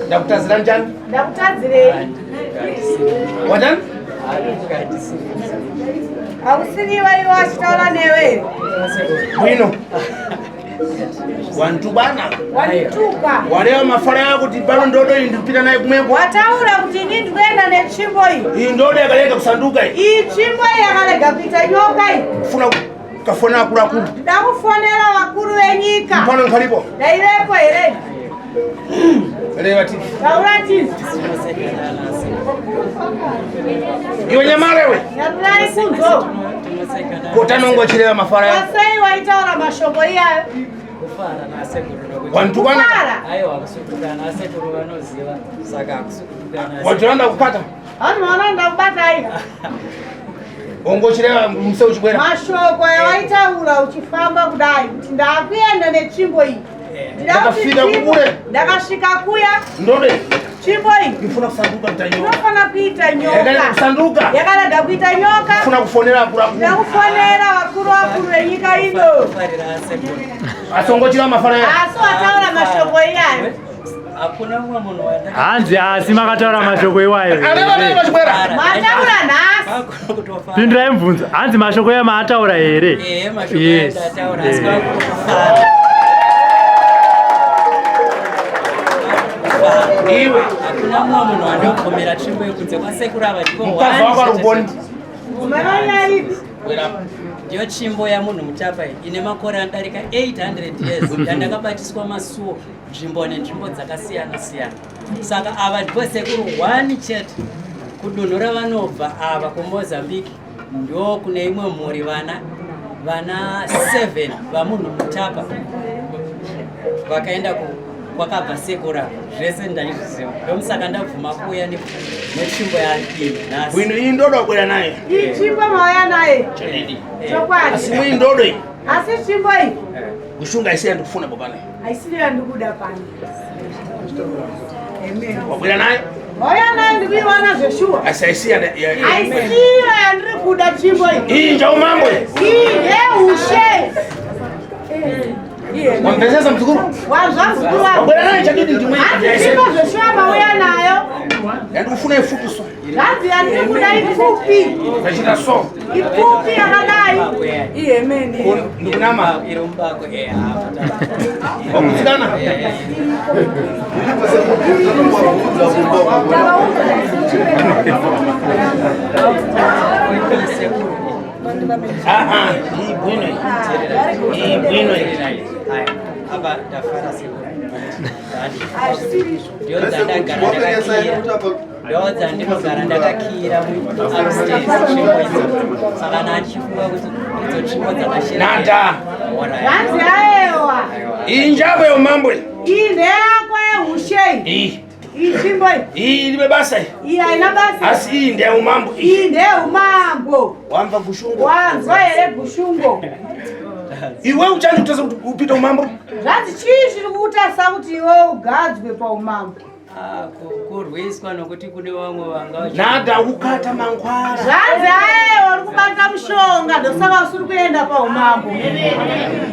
Ndakutadzira njani? Ndakutadzirei? Watani? Hausiriwe iwe achitaura newe. Bwino. Wantubana. Wandituka. Wareva mafara yako kuti pano ndodo iyi ndikupita naye kumweko. Wataura kuti ini ndikuenda netsvimbo iyi. Iyi ndodo yakarega kusanduka iyi. Iyi tsvimbo iyi yakarega kuita nyoka iyi. Kufuna kafona akuru akuru. Ndakufonera vakuru venyika. Pano nkalipo. Ndaivepo here? Reva tivi. Taura tivi. Iwe nyamara iwe. Nyarurai kunzo. Kotanongo chireva mafara yako. Wasei waitaura mashoko iyayo. Kufara nasekuru nokuti Wantukwana. Kufara. Aiwa kusutukana asekuru vanoziva saka akusukutukana. Watiranda kupata. Vanhu vanoenda kubata aiwa. Ongochireva muse uchibwera. Mashoko awaitaura uchifamba kudai kuti ndakuenda netsvimbo iyi. Ndakafika kure. Ndakasvika kuya. Ndode. Tsvimbo iyi. Ndifuna kusanduka kuita nyoka. Inofana kuita nyoka. Yakarega kusanduka. Yakarega kuita nyoka. Ndifuna kufonera vakuru vakuru. Ndakufonera vakuru vakuru venyika ino. Asi ongochireva mafara yayo. Asi wataura mashoko iyayo. Hakuna mumwe munhu wanda. Hanzi asi makataura mashoko iwayo. Mataura nhasi. Pindurai mubvunzo. Hanzi mashoko iwayo maataura here? Eh, mashoko iwayo ndataura asi kwakutofara. Iwe. Hakuna mumwe munhu wandogomera tsvimbo yekunze kwasekuru ava ndipo. Mukadzi wako ari kuboni. Ndiyo tsvimbo yamunhu mutapa iyi ine makore anodarika 800 years yandakabatiswa masuo nzvimbo nenzvimbo dzakasiyana siyana saka ava ndipo sekuru one chete kudunhu ravanobva ava kumozambique ndo kune imwe mhuri vana vana 7 vamunhu mutapa vakaenda kwakabva sekuru ava zvese ndaizviziva ndomusaka ndabvuma kuuya netsvimbo yaiyi nhasi Bwino iyi ndodo wabwera naye. Iyi tsvimbo mauya naye. Chokwadi. Asi mwi ndodo iyi. Asi tsvimbo iyi. Kushunga isiya ndikufuna baba naye. Haisiri yandikuda pano. Amen. Wabwera nayo? Wauya nayo ndikuiwana zveshuwa. Asi haisiya Haisiyo yandiri kuda tsvimbo iyi. Iyi njaumambo iyi. Iyi ndeushe. Wamvesesa mzukuru? Wanzwa mzukuru wangu. Wabwera nayo chadidi ndimwe. Hanzi tsvimbo zveshuwa mauya nayo. Yandikufuna ifupi so. Hanzi yandiri kuda ipfupi. Ndachita so. Ipfupi yakadai. Ihemeni. Ndikunama. Iri mubako eh hapa. Wakutsikana. Ah ah, iyi bwino iyi. Iyi bwino iyi. Apa ndafara sekuru. Ndiyo dzandagara ndakakiya. Ndiyo dzandinogara ndakakiira upstairs tsvimbo idzo. Saka ndachifunga kuti idzo tsvimbo dzakashira. Nada. Hanzi aewa. Iyi njavo yeumambo iyi. Iyi ndeyako yeushe iyi. Iyi. Iyi tsvimbo iyi. Iyi ilibe basa iyi. Iyi haina basa. Asi iyi ndeyeumambo iyi. Iyi ndeyeumambo. Wamva gushungo. Wanzwa here gushungo? Iwe uchandikutasa kuti upite umambo? Zvanzi chii chiri kukutasa kuti iwe ugadzwe paumambo? Ah, kurwiswa nokuti kune vamwe vanga Nada ukata mangwara. Zvanzi aewa uri kubata mushonga ndosaka usiri kuenda paumambo.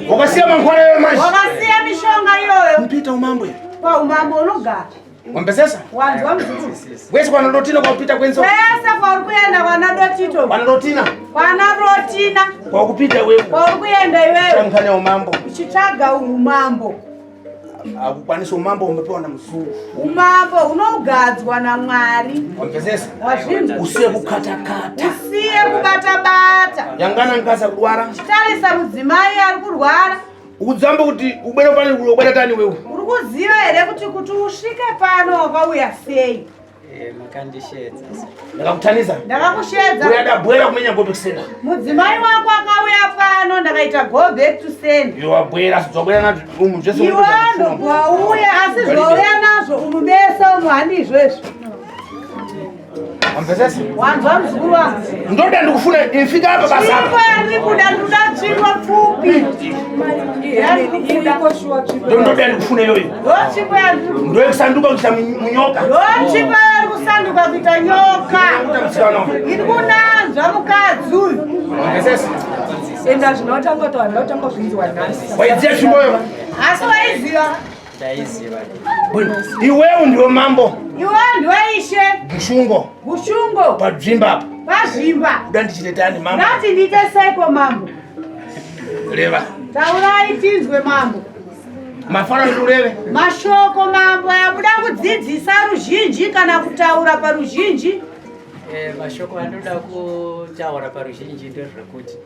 Wakasiya mangwara iwe manje. Wakasiya mishonga iyoyo. Mpita umambo iwe. Paumambo unogara. Wambesesa? Wanzwa muzukuru. Wese kwanodotina kwakupita kwenzo. Kwese kwauri kuenda kwana Dotito. Kwanodotina. Kwana Rotina. Kwakupita iwewe. Kwauri kuenda iwewe. Changanya umambo. Uchitsvaga umambo. Hakukwanisa umambo umepewa na mzungu. Umambo unogadzwa naMwari. Wambesesa? Wazvinzwa. Usiye kukatakata. Usiye kubatabata. Yangana nkasa kurwara. Chitarisa mudzimai ari kurwara. Ukudzamba kuti ubwere pano ubwere tani wewe. Uri kuziva here kuti kuti usvike pano wakauya sei? Eh, makandishedza. Ndakakutanisa. Ndakakushedza. Uya dabwera kumenya go back sender. Mudzimai wako akauya pano ndakaita go back to sender. Iwe wabwera asi dzobwera nazvo umu zvese. Iwe ndobwauya asi zvauya nazvo umu mese umu handizvo izvo. Wamvesesa? Wanzwa muzukuru wangu. Ndoda ndikufuna ifika apa basa. Tsvimbo yandiri kuda ndikuda tsvimbo pfupi. Ndoda ndikufuna iyoyo. Ndo tsvimbo yandiri kuda. Ndoyekusanduka kuita munyoka. Ndo tsvimbo yari kusanduka kuita nyoka. Iri kunanzva mukadzi uyu. Wamvesesa? Enda zvinotanga to handina kutanga kuzvinzwa nhasi. Waiziva tsvimbo iyo? Asi waiziva. Ndaiziva. Iwewe ndiwe mambo. Iwewe ndiwe ishe. Gushungo. Gushungo. Padzvimba apa. Pazvimba. Kuda ndichite tani mambo. Ndati ndiite seiko mambo. Reva. Taurai tinzwe mambo. Mafana kuti ureve. Mashoko mambo yamuda kudzidzisa ruzhinji kana kutaura paruzhinji. Eh, mashoko andoda kutaura paruzhinji ndezvekuti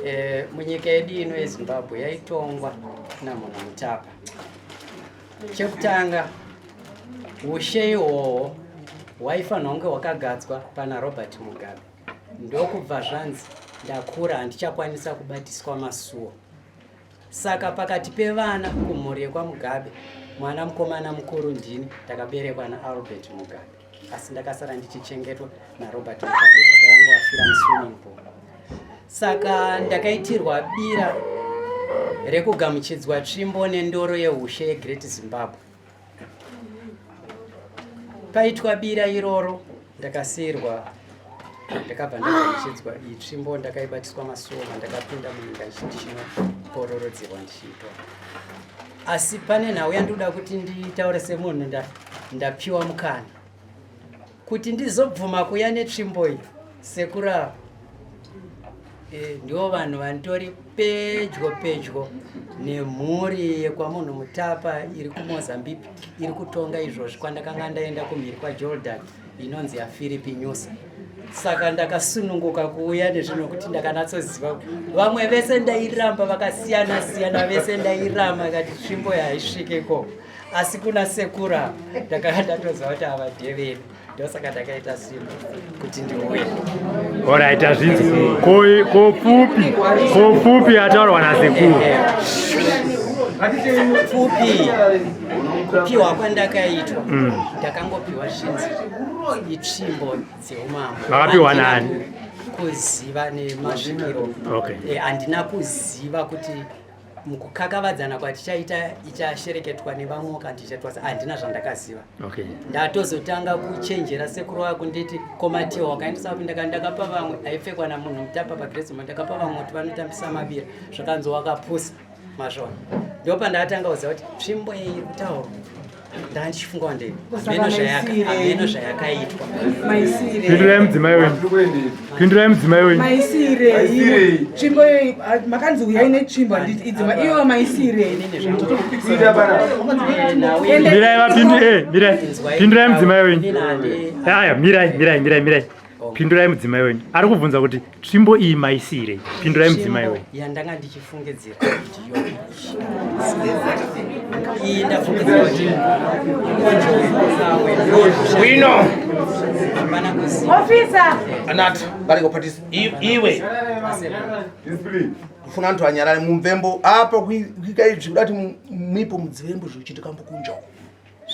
eh, munyika yedu ino yeZimbabwe yaitongwa namunhu Mutapa. Chekutanga, ushe ihwohwo hwaifanirwa kunge hwakagadzwa pana Robert Mugabe, ndokubva zvanzi ndakura handichakwanisa kubatiswa masuo. Saka pakati pevana kumhuri yekwaMugabe, mwana mukomana mukuru ndini, ndakaberekwa naAlbert Mugabe, asi ndakasara ndichichengetwa naRobert Mugabe, baba vangu vafira muswimming pool. Saka ndakaitirwa bira rekugamuchidzwa tsvimbo nendoro yehushe yeGreat Zimbabwe. Paitwa bira iroro ndakasiirwa, ndakabva ndagamuchidzwa iyi tsvimbo, ndakaibatiswa masuo ndakapinda munyika ndichinopororodzerwa ndichiitwa. Asi pane nhau yandinoda kuti nditaure semunhu ndapiwa mukana kuti ndizobvuma kuya netsvimbo iyi. Sekuru ava ndivo vanhu vanditori pedyo pedyo nemhuri yekwamunhu Mutapa iri kuMozambique iri kutonga izvozvi, kwandakanga ndaenda kumhiri kwaJordan inonzi yaFilipi Nyusa. Saka ndakasununguka kuuya nezvinhu kuti ndakanatsoziva vamwe vese ndairamba vakasiyana siyana, vese ndairamba kati tsvimbo yaisvike ikoko, asi kuna sekuru ava ndakanga ndatoziva kuti ava ndevenu, ndosaka ndakaita simba kuti ndiuye. Alright, azvinzi kopfupi kopfupi yataurwa nasekuru. Pfupi kupiwa kwandakaitwa, ndakangopiwa zvinzi itsvimbo dzeumambo. Makapiwa nani? Kuziva nemasvikiro. Handina kuziva kuti mukukakavadzana kwatichaita ichashereketwa nevamwe kana tichaitwa, handina zvandakaziva. Ndatozotanga kuchenjera sekuru wako nditi komatiwa wakaendesa kupi, ndakapa vamwe aipfekwa namunhu Mutapa paGreat, ndakapa vamwe kuti vanotambisa mabira, zvakanzi wakapusa mazvona. Ndopandatanga kuziva kuti tsvimbo iyi iri kutaurwa ndandichifunga ndei hameno zvayakaitwa. Pindurai mudzimai wenyu, pindurai mudzimai wenyu. Maisirei tsvimbo iyoyi? Makanzi uyai netsvimbo, handiti? Idzi ivo maisirei? Mirai vapindu, mirai, pindurai mudzimai wenyu. Aya, mirai, mirai, mirai, mirai, pindurai mudzimai wenyu. Ari kubvunza kuti tsvimbo iyi maisirei. Pindurai mudzimai wenyu. Yandanga ndichifungidzira kuti yo iyi, ndafungidzira kuti Bwino. Hapana kuziva. Officer. Anati bariko patisi iwe kufuna anthu anyarare mumvembo apa kuika izvi kuda kuti mwipo mudzivembo zvikuchitika mbukunja uko.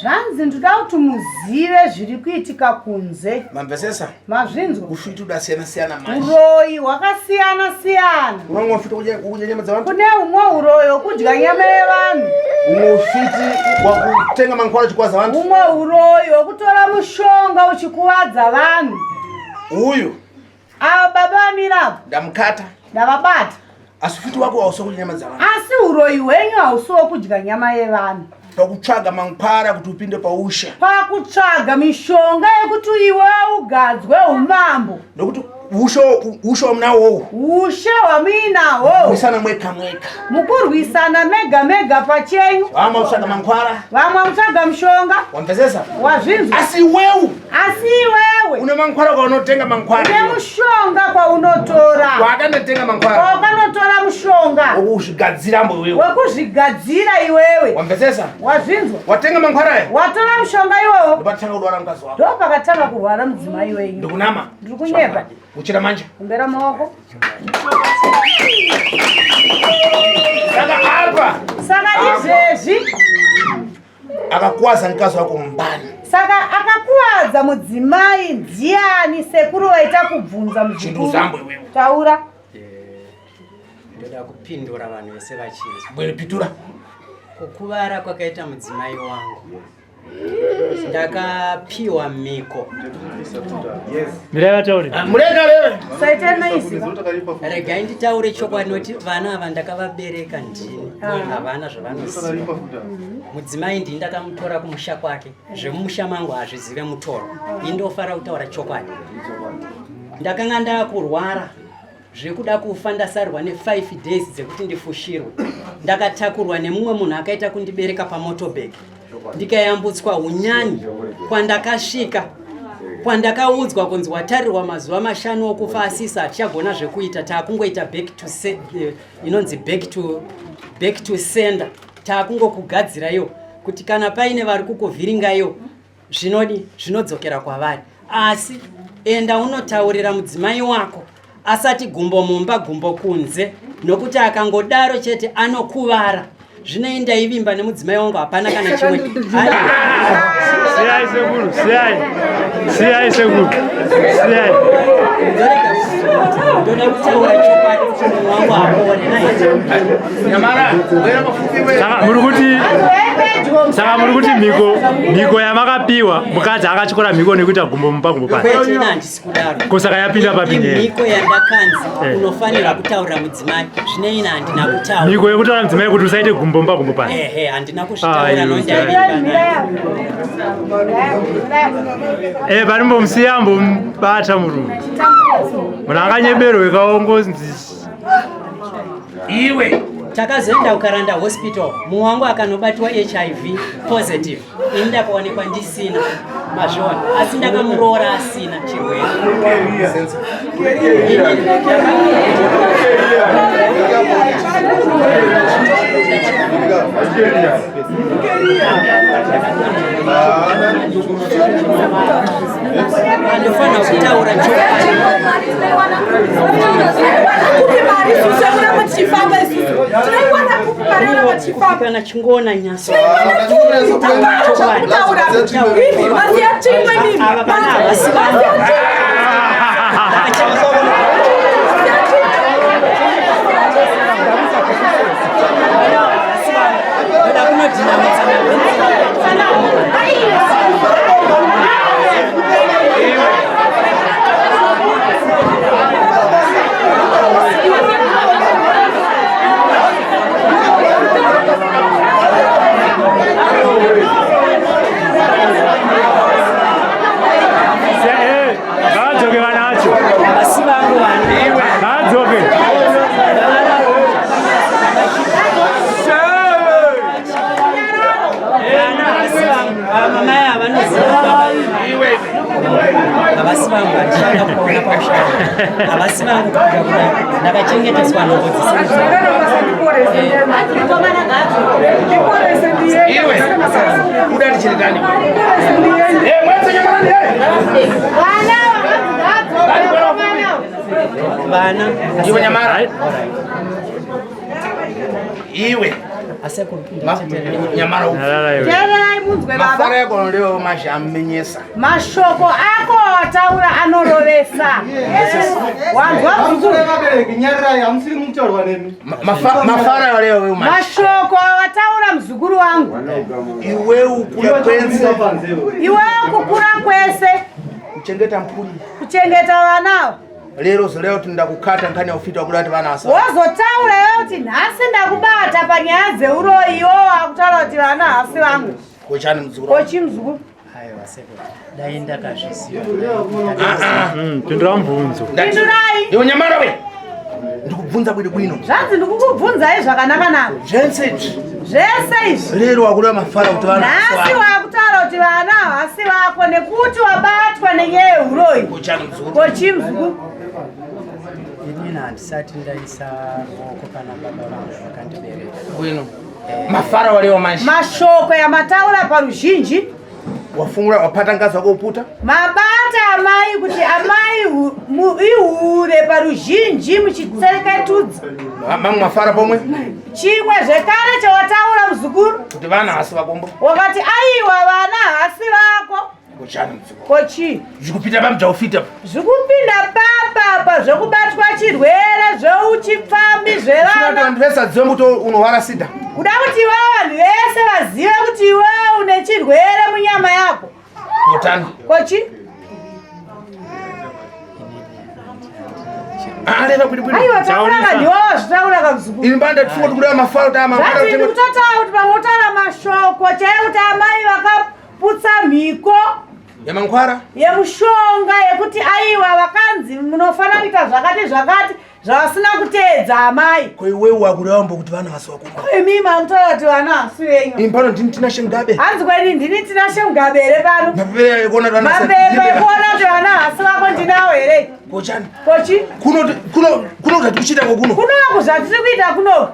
Zvanzi ndoda kuti muzive zviri kuitika kunze. Mamvesesa? Mazvinzwa? Ufiti udasiyana siyana manje. Uroyi hwakasiyana siyana. Unongo ufiti kudya nyama dzavantu. Kune umwe uroyi wekudya nyama yevanhu. Umwe ufiti wakutenga mankwara uchikuvadza vantu. Umwe uroyi wekutora mushonga uchikuvadza vanhu. Uyu Ava baba vamirapo. Ndamukata. Ndavabata. Asi ufiti wako hausi kudya nyama dzavanhu. Asi uroyi hwenyu hausi wekudya nyama yevanhu. Pakutsvaga mankwara kuti upinde paushe. Pakutsvaga mishonga yekuti iwe ugadzwe umambo. Nokuti ushe wamunawo. Ushe wamuinawo. Kurwisana mweka mweka. Mukurwisana mega mega pachenyu. Vamwe kutsvaga mankwara. Vamwe kutsvaga mushonga. Wamvesesa? Wazvinzwa? Asi iwewe. Asi iwewe. Une mankwara kwaunotenga mankwara. Une mushonga kwaunotora. Kwakanotenga mankwara. Kwakanotora mushonga. Wekuzvigadzira mbo iwewe. Wekuzvigadzira iwewe. Wamvesesa? Wazvinzwa? Watenga mankwara aya? Watora mushonga iwowo. Ndopatanga kurwara mukadzi wako. Ndopakatanga kurwara mudzimai wenyu. Ndikunama. Ndiri kunyepa. Uchira manje. Kumbera maoko. Saka apa. Saka izvezvi. Akakuwadza mukadzi wako mbani. Saka akakuwadza mudzimai ndiani? Sekuru vaita kubvunza muzukuru. Chinduzambo iwewe. Taura. Ndoda kupindura vanhu vese vachinzwa. Bwere pitura. Kukuvara kwakaita mudzimai wangu. Ndakapiwa mhiko. Mirai vataure. Ah, murega lewe. Saite noise. Regai nditaure chokwadi noti vana ava ndakavabereka ndini. Havana zvavanoziva. Mudzimai ndini ndakamutora kumusha kwake. Zvemumusha mangu hazvizive mutoro. Ini ndofara kutaura chokwadi. Ndakanga ndakurwara zvekuda kufa ndasarwa ne5 days dzekuti ndifushirwe. Ndakatakurwa nemumwe munhu akaita kundibereka pamotobag. Ndikayambutswa unyani kwandakasvika kwandakaudzwa kunzi watarirwa mazuva mashanu okufa asisa hatichagona zvekuita taakungoita back to inonzi back to sender taakungokugadzira iyo kuti kana paine vari kukuvhiringa iyo zvinodi zvinodzokera kwavari asi enda unotaurira mudzimai wako asati gumbo mumba gumbo kunze nokuti akangodaro chete anokuvara. Zvino ndaivimba nemudzimai wangu hapana kana chimwe. Siyai sekuru, siyai. Siyai sekuru. Siyai. Ndoda kutaura chokwadi kuti munhu wangu apore. Nyamara, wera mafupi we. Saka muri kuti saka muri kuti mhiko yamakapiwa mukadzi akatyora mhiko nekuita gumbo mumba gumbo panze. Kwete, ina handisi kudaro. Ko saka yapinda papi nyaya? Mhiko yandakanzi Eh. unofanira kutaurira mudzimai zvino ina handina kutaura. Mhiko yekutaura mudzimai kuti usaite gumbo mumba gumbo panze. Ehe, handina kuzvitaura Ayo, nondaivimba naye. Eh, parimbomusiya ambomubata murume. Munhu akanyeberwe kaongozi. Iwe. Takazoenda kuKaranda Hospital, mumwe wangu akanobatwa HIV positive, ini ndakaonekwa ndisina mazviona, asi ndakamuroora asina chirwere. Andofanira kutaura chokwadi. Kana chingoona nyaso. Ava vana havasi vangu. Ndoda kunodhinamisa. Eh, ngaadzoke vana acho. Havasi vangu vana. Ngaadzoke. Vana havasi vangu. Vamamai havanoziva baba. Havasi vangu, handichada kuvaona pamushana. Havasi vangu kuda kudai. Ndakachengeteswa nhombo dzisiri dzangu. Iwe. Uda ndichiritani. Eh, mwenze nyamara ni eh. Vana vanganzi Vana. Iwe nyamara. Ai, Iwe. Asekuru. Nyamara ufu. nyarara iwe. Teererai munzwe baba. Mafara yako leo mazhamenyesa. Mashoko ako wataura anorovesa. Wanzwa muzukuru? Vabereki nyarirai, hamusiri mukutaurwa nemi. Mafara leo wewe mazha. Mashoko awataura muzukuru wangu. Iwe ukura kwense panze iwe. Iwewe kukura kwese kuchengeta mpuri. kuchengeta vanawo. Lero zoleo tindakukata nkhani ya ufita wakuda kuti vana asa. Wozotaura iwewe kuti nhasi ndakubata panyaya dzeuroyi iwowo akutaura kuti vana hasi vangu. Kochani muzukuru. wangu. Kochi muzukuru? Aiwa sekuru. Dai ndakazviziva. Pindura mubvunzo. Pindurai. Iwe nyamara we. Ndikubvunza bwino bwino. Zvanzi ndikukubvunzai zvakanaka-naka. Zvense izvi. Zvese izvi. Lero wakuda mafara kuti vana Nhasi asa. wakutaura kuti vana hasi vako nekuti wabatwa nenyaya yeuroyi. Kochani muzukuru. Kochi muzukuru? Inini handisati ndaisa ruoko pana baba vangu vakandibereka. Bwino. Mafara waleo manje. Mashoko yamataura paruzhinji Wafungura wapata ngazi wako uputa. mabata amai kuti amai ihure paruzhinji muchitseketudza. Mamwe mafara pomwe Chimwe zvekare chawataura muzukuru kuti vana hasi vakombo. wakati aiwa vana hasi vako. Kuchani mdziko. Kochi. Zvikupinda pamjaufita. Zvikupinda papa pa zvekubatwa chirwere zveuchipfambi zvevana. Vanhu vese adzive kuti unohwara sida. Kuda kuti iwewe vanhu vese vazive kuti iwewe une chirwere munyama yako. Kotani. Kochi. Areva kuti bwino. Aiwa taura ka ndiwe wazvitaura ka mzukuru. Ini banda tfuko tikuda mafaro ta mafaro. Zvati ndikutotaura kuti pamwe utaura mashoko chaiwo kuti amai vakaputsa mhiko. Yamankwara. Yemushonga yekuti aiwa vakanzi munofanira kuita zvakati zvakati zvavasina kuteedza amai. Ko iwewe wakureva mbo kuti vana vasi wakumba. Ko imi makutaura kuti vana hasi venyu. Ini pano ndini Tinashe Mugabe. Hanzi kwani ndini Tinashe Mugabe here pano. Mapepa ekuona kuti vana Mapepa ekuona kuti vana hasi vako ndinawo here. Kochani. Kochi. Kuno kuno kuno zvatiri kuchiita kokuno. Kuno zvatiri kuita kuno.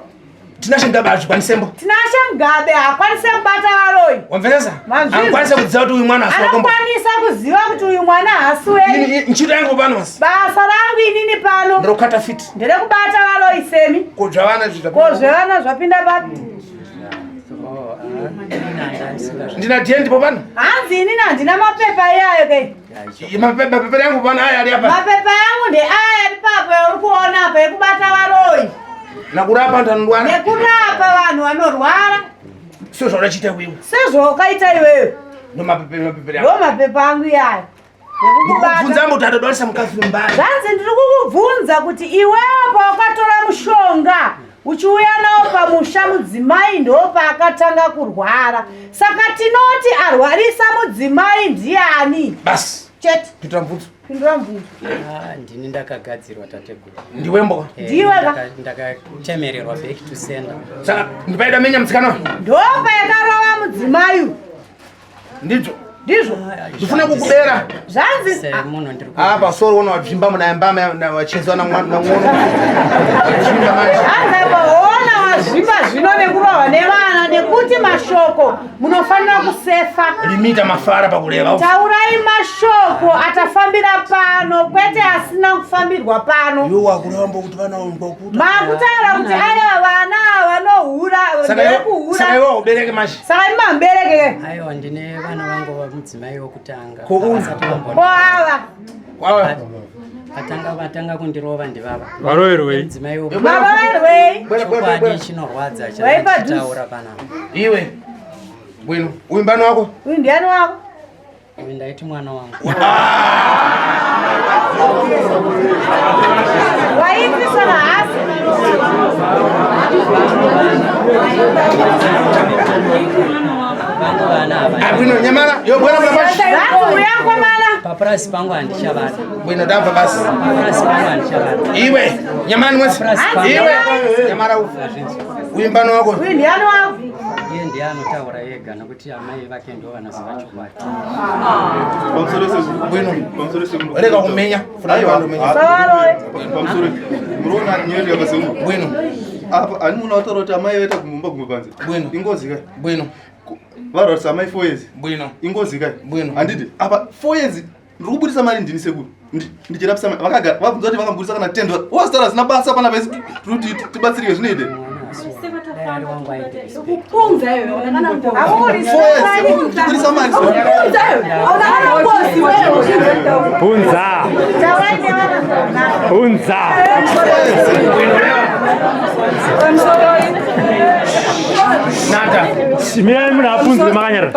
Tinashe Mugabe hazvikwanise mbo. Tinashe Mugabe haakwanise kubata varoyi. Wamvesesa? Anokwanisa kuziva kuti uyu mwana hasi wako. Anokwanisa kuziva kuti uyu mwana hasi wenyu. Nchito yangu pano basi. Basa rangu inini pano. Ndirokukata fiti. Nderekubata varoyi semi. Ko zvavana zvapinda. Ko zvevana zvapinda papi? Ndina DNA ndipo pano. Hanzi inini handina mapepa iyayo ke. Mapepa yangu pano aya ari apa. Mapepa yangu ndeaya ari papo yauri kuona apa ekubata varoyi. Nakurapa vanhu vanorwara. Nekurapa vanhu vanorwara. Sezvaudachiita iwewe. Sezvaukaita iwewe. Ndomapepa mapepa yangu. Ndomapepa angu iyayo. Ndikubvunza kuti atodwarisa mukadzi mbari. Zvanzi ndiri kukubvunza kuti iwewe pawakatora mushonga uchiuya nawo pamusha mudzimai ndopaakatanga kurwara. Saka tinoti arwarisa mudzimai ndiani? Basi. Chete. Pindura mubvunzo. Pindura mubvunzo. Ah, ndini ndakagadzirwa tateguru. Ndiwe mboka. Eh, Ndiwe ka. Ndakatemererwa back to sender. Saka ndipaida menya musikana. Ndopayakarova mudzimai uyu. Ndizvo. Ndizvo. Ndifuna kukubera. Zvanzi semunhu ndiri Ah, pasoro wona wadzvimba muna yamba wachezwa na mwana ng'ono. Wadzvimba manje. Hanzi apa hona wazvimba zvino nekurohwa nevana nekuti mashoko munofanira kusefa. Limita mafara pakureva. Taurai mashoko atafambira pano kwete asina kufambirwa pano. Iwe wakureva mbo kuti vana ngokuta. Makutaura kuti aya vana vanohura ndevekuhura. Saka iwe ubereke manje. Saka imi mamubereke. Aiwa ndine vana vangu vamudzimai wokutanga. Ko uyu? Havasati vambona. Ko ava? Kwava. Vatanga vatanga kundirova ndivava. Varoverwei? Mudzimai wo. Varoverwei? Chokwadi chinorwadza Vai padhuze. chanditaura panapa. Iwe. Bwino. Uyu mbani wako? Uyu ndiani wako? Uyu ndaiti mwana wangu. Waitiswa nhasi. Vangu vana ava. Abwino nyamara. Yo bwana bwana bashi. Nhasi uya komana. Papurasi pangu handichavada. Bwino ndabva basi. Papurasi pangu handichavada. Iwe. Nyamara mwese. Iwe. Nyamara uyu. Uyu mbani wako? Uyu ndiani wako? Iye ndiye anotaura ega nokuti amai vake ndo vanoziva chokwadi. Bwino. Rega kumenya. Funa vanhu menya. Pamusoro munoona nyaya yakasewu. Bwino. Apa ani munoona wataura kuti amai vaita kumumba gumwe panze. Bwino. Ingozi kai. Bwino. Varwarisa amai 4 years. Bwino. Ingozi kai. Bwino. Handiti apa 4 years ndiri kubudisa mari ndini sekuru. Ndichirapisa mai vakagara vabvunza kuti vakambudisa kana 10 dollars. Wazitaura zvisina basa pana pese tiri kuti tibatsirike zvinoite. Dai ari wangu aindi Kupunza iwe, unaona Kubudisa mari. Kupunza iwe, unaona ngozi wewe. Punza. Punza. Nata. Mirai munhu apunzwe makanyarara.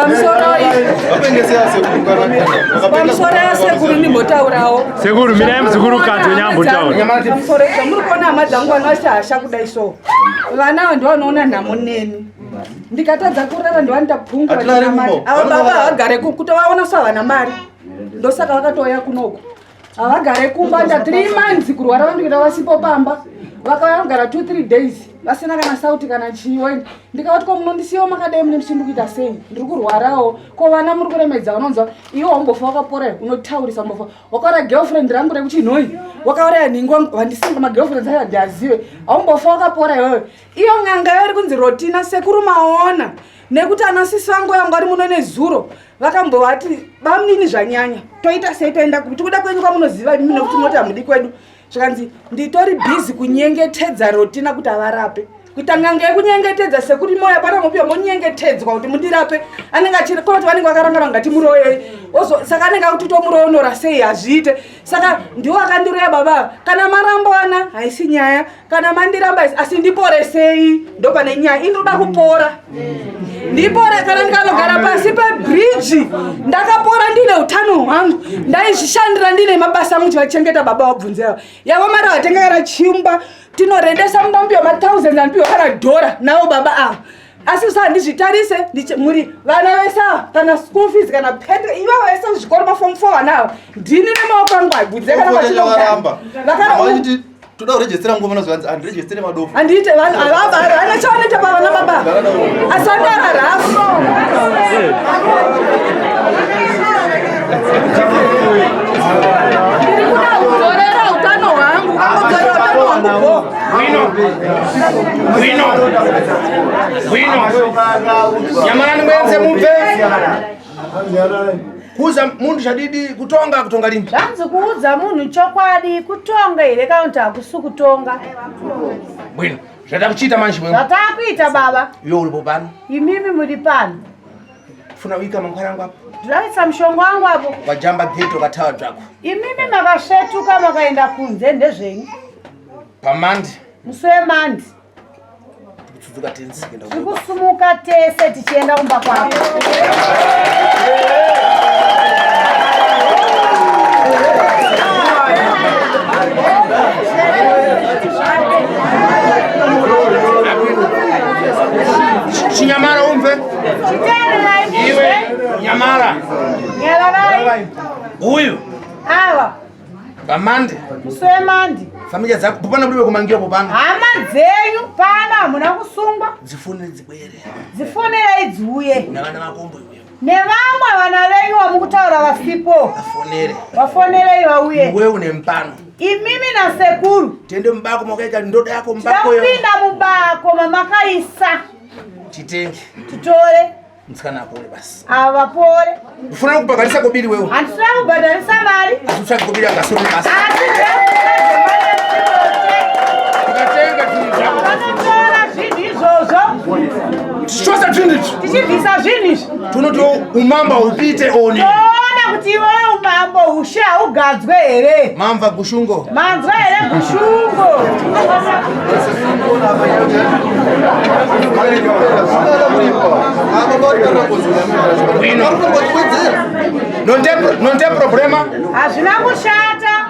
Pamusoro yasekuru ndimbotaurawo. Sekuru mirai muzukuru kadzi wenyambotaura. Pamusoro zvamuri kuona hama dzangu vanovasha hasha kudai so. Vana ava ndovanoona nhamo neni. Ndikatadza kurara ndovanoita phungu Hatirari vachina mari. kumbo. Ava baba havagare kutovaona so havana mari. Ndosaka vakatouya kunoku. Havagare kumba nda 3 months kurwara vandokuita vasipo pamba. Vakauya kugara 2 3 days vasina kana sauti kana chiwe. Ndikavati ko munondisiyawo makadai mune muchindi kuita sei? Ndiri kurwarawo. Ko vana muri kuremedza vanonzwa iwe wambofa wakapora unotaurisa wambofa. Wakaura girlfriend rangu rekuchinhoi. Wakauraya nhingi wangu vandisinga magirlfriends ayo handiazive. Haumbofa wakapora iwewe. Iyo n'anga yayo iri kunzi Rotina sekuru maona. Nekuti ana sisi vangu vangu vari muno nezuro vakambovati bamunini zvanyanya toita sei toenda kupi tikuda kwenyu kwamunoziva imi nekuti munoti hamudi kwedu zvikanzi nditori bhizi kunyengetedza Rotina kuti avarape. Kuita n'anga yekunyengetedza sekuti moya pana mopiwa monyengetedzwa kuti mundirape. Anenge achiri kona kuti vanenge vakarangana ngati muroyei. Ozo saka anenge akuti tomuroonora sei hazviite. Saka ndiwo akandiroya baba. Kana marambana haisi nyaya, kana mandiramba asi ndiporesei ndopane nyaya. Ini ndoda kupora. Ndipore kana ndikanogara pasi pebridge ndakapora ndine utano hwangu. Ndaizvishandira ndine mabasa angu chivachengeta baba wabvunzewa. Yavo mari vatenga kana chimba tinorendesa munombiwa mathousands anopiwa kana dhora navo baba ava asi sa ndizvitarise muri vana vese ava kana school fees kana pet ivo vese kuzvikoro mafom four vana ava ndini nemaoko angu aibudze kana vachinogara toda kurejestera ngoma nozvanzi andirejesteri madofo handiite vana chavanoita pavana baba asi vanogara rafu ndiri kuda kudzorera utano hwangu kangodzorera utano hwangu go bwino bwino bwino nyamarani mwenze mubve kuuza munhu chadidi kutonga kutonga lini zvanzi kuudza munhu chokwadi kutonga here kana kuti hakusi kutonga bwino zvatakuchiita manje wewe zvatakuita baba iwe uripo pano imimi muri pano funa uika mangwana angu apo ndiraisa mushonga wangu apo wajamba gate ukatawa dzvako imimi makasvetuka makaenda kunze ndezvenyu pamandi musi wemandi kutsudzuka tenzi kuenda tiri kusumuka tese tichienda kumba kwako Chinyamara umve. Iwe nyamara. Nyararai. Uyu. Ava. Pamande. Musi wemande. Familia dzako popana kudiwe kumangiwa popana. Hama dzenyu pano hamuna kusungwa. Dzifonere dzibwere. Dzifonerei dziuye. Navana vakombo iwe. Nevamwe vana venyu vamukutaura vasipo. Vafonere. Vafonerei vauye. Iwe une mpano. Imimi nasekuru. Tiende mubako makaita ndoda yako mubako yo. Tipinda mubako mamakaisa. Titenge. Titore. Musikana apore basi. Ava vapore. Ufuna kubhadharisa kobiri wewe. Handisina kubhadharisa mari. Asi utsvage kobiri akasoro basi. Tikatenga zvinhu zvako. Vanotora zvinhu izvozvo. Tichichosa zvinhu izvi. Tichibvisa zvinhu izvi. Tinoti umambo haupite oni. Toona kuti iwewe umambo ushe haugadzwe here? Mamva gushungo. Manzwa here gushungo? Bwino. Non c'è problema? Hazvina kushata.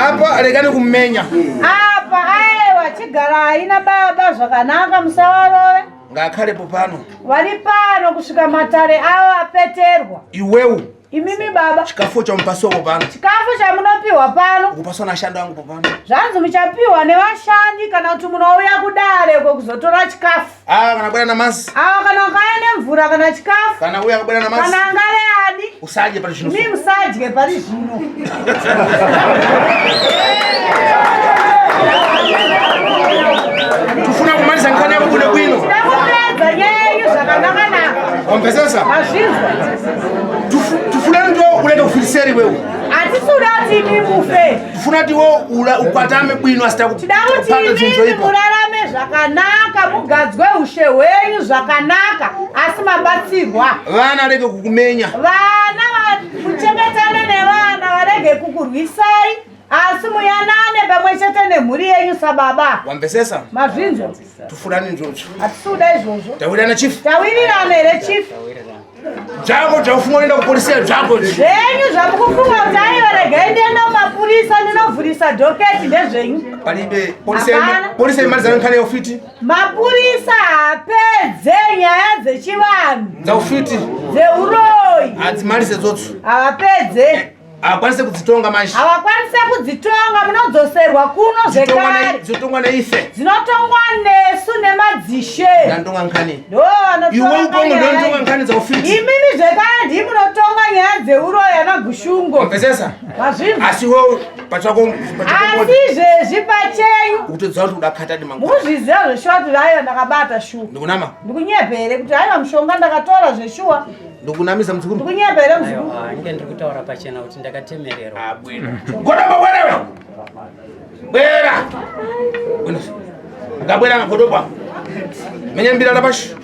Apa rekani kumenya. Apa aiwa chigarai nababa zvakanaka musavarove. Ngakhalepo pano. Vari pano kusvika matare avo apeterwa. Iwewu. Imimi baba. Chikafu chamupasoko pano. Chikafu chamunopiwa pano. Ukupaswa nashandi wangu pano. Zvanzi muchapiwa nevashandi kana kuti munouya kudare uko kuzotora chikafu. Ah, kana bwera namasi. Ah, kana ukauya nemvura kana chikafu. Kana uya kubwera namasi. Kana angave ani. Usadye pari zvino. Imi musadye pari zvino. Tufuna kumaliza nkhani yako bwino bwino. Ndakupedza nyaya yenyu zvakanaka naka. Wamvesesa? Mazvinzwa. Tufuna ndo uleke kufiliseri wewe. Hatisi kuda kuti imi mufe. Tufuna kuti wewe ukwatame bwino asita Tida kuti imimi murarame zvakanaka mugadzwe ushe hwenyu zvakanaka asi mabatsirwa. Vana rege kukumenya. Vana muchengetane nevana varege kukurwisai asi muyanane pamwe chete nemhuri yenyu sababa. Wamvesesa? Mazvinzwa. Tufurani njocho. Hatisi kuda izvozvo. Tawirirana chief. Tawirirana here chief? Zvako zvaufunga unoenda kupolisi zvako. Zvenyu zvamukufunga kuti aiwa regai ndiende kumapurisa ndinovhurisa dhoketi ndezvenyu. Palibe polisi polisi imaliza nkhani ya ufiti. Mapurisa haapedze nyaya dzechivanhu. Dzaufiti. Dzeuroyi. Hadzimalise dzotso. Havapedze. Havakwanise kudzitonga manje. Havakwanise kudzitonga munodzoserwa kuno zvekare. Dzinotongwa neife. Dzinotongwa nesu nemadzishe. Ndandonga nkhani. Ndo vanotonga. Iwe upongo ndanotonga nkhani dzaufiti. Imimi zvekare ndii munotonga nyaya dzeuroyi ana Gushungo. Mvesesa? Mazvinzwa. Asi iwe pachako Asi izvezvi pachenyu. Ukutoziva kuti udakata ndi mangu. Mukuzviziva zveshuwa kuti aiwa ndakabata shuwa. Ndikunama. Ndikunyepa here kuti aiwa mushonga ndakatora zveshuwa. Ndokunamisa muzukuru. Ndikunyepa here muzukuru? Aiwa, inge ndiri kutaura pachena kuti ndakatemererwa. Ah, bwino. Godamba bwera we. Bwera. Bwino. Ngabwera ngagodopa. Menye mbira lapashi.